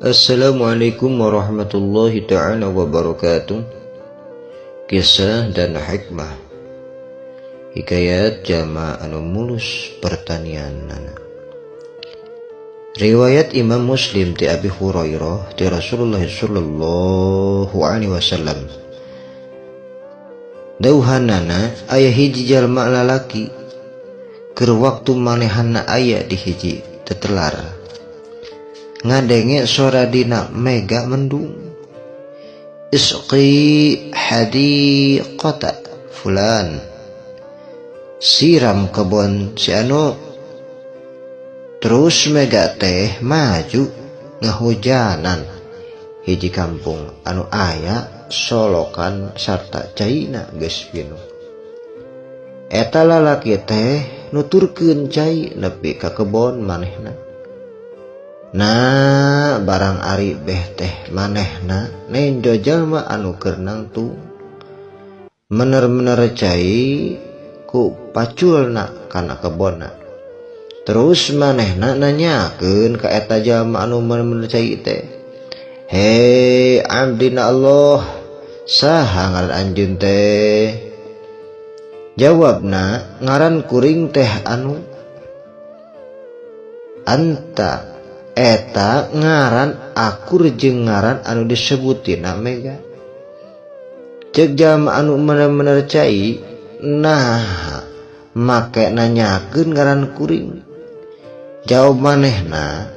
Assalamualaikum warahmatullahi ta'ala wabarakatuh. Kisah dan hikmah hikayat jama anu mulus pertanianana. Riwayat Imam Muslim ti Abi Hurairah ti Rasulullah sallallahu alaihi wasallam. Dauhanana aya hiji jalma lalaki keur waktu manehanna aya di hiji tetelar. Ngadenge sora dina mega mendung. Isqi hadiqata fulan. Siram kebon si anu. Terus mega teh maju ngahujanan hiji kampung anu aya solokan sarta caina geus pinuh. Eta lalaki teh nuturkeun cai nepi ka kebon manehna. Nah barang ari beh teh manehna nenjo jalma anu keur nangtung. Mener-mener cai ku paculna kana kebonna. Terus manehna nanyakeun ka eta jalma anu mener-mener cai teh. Hei abdina Allah, saha ngaran anjeun teh? Jawabna ngaran kuring teh anu anta. Eta ngaran akur jeung ngaran anu disebutina mega. Ceuk jalma anu mener-mener cai, nah make nanyakeun ngaran kuring. Jawab manehna,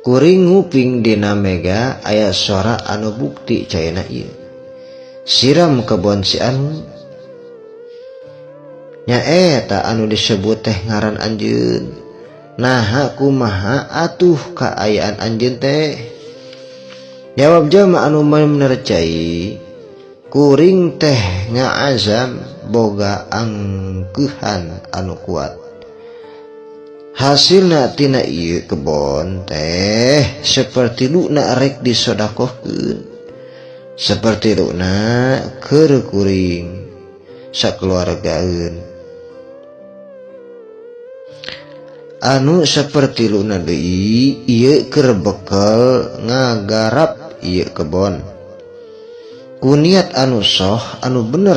kuring nguping dina mega aya sora anu bukti caina ieu. Siram kebon si anu. Nya eta anu disebut teh ngaran anjeun. Naha kumaha atuh kaayaan anjeun teh? Jawab jalma anu mener cai, kuring teh ngaazam boga angkeuhan anu kuat. Hasilna tina ieu kebon teh saperti luna rek disodakohkeun. Saperti luna keur kuring sakeluargaeun. Anu saperti luna deui ieu keur bekel ngagarap ieu kebon. Ku niat anu soh anu bener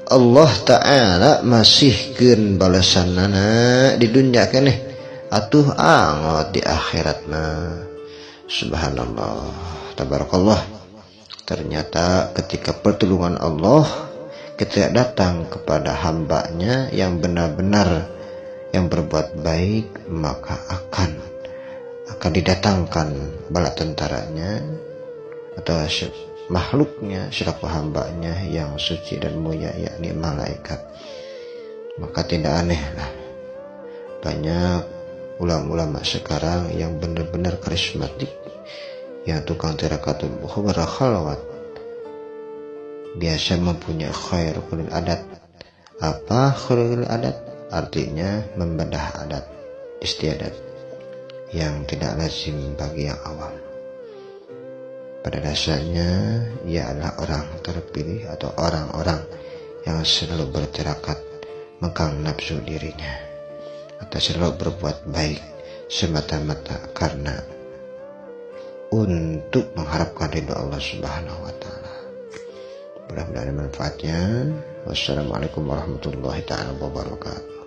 Allah Ta'ala masihkeun balasanana di dunya keneh atuh angot di akhiratna. Subhanallah, tabarakallah. Ternyata ketika pertolongan Allah ketika datang kepada hambanya yang benar-benar yang berbuat baik, maka akan didatangkan bala tentaranya atau makhluknya selaku hambanya yang suci dan mulia, yakni malaikat. Maka tidak aneh lah banyak ulama-ulama sekarang yang benar-benar karismatik, yang tukang tirakat khalwat, biasa mempunyai khairul adat. Apa khairul adat? Artinya membedah adat istiadat yang tidak lazim bagi yang awam. Pada dasarnya ia adalah orang terpilih atau orang-orang yang selalu bertirakat mengkang nafsu dirinya atau selalu berbuat baik semata-mata karena untuk mengharapkan ridho Allah Subhanahu wa Ta'ala. Mudah-mudahan manfaatnya. Wassalamualaikum warahmatullahi taala wabarakatuh.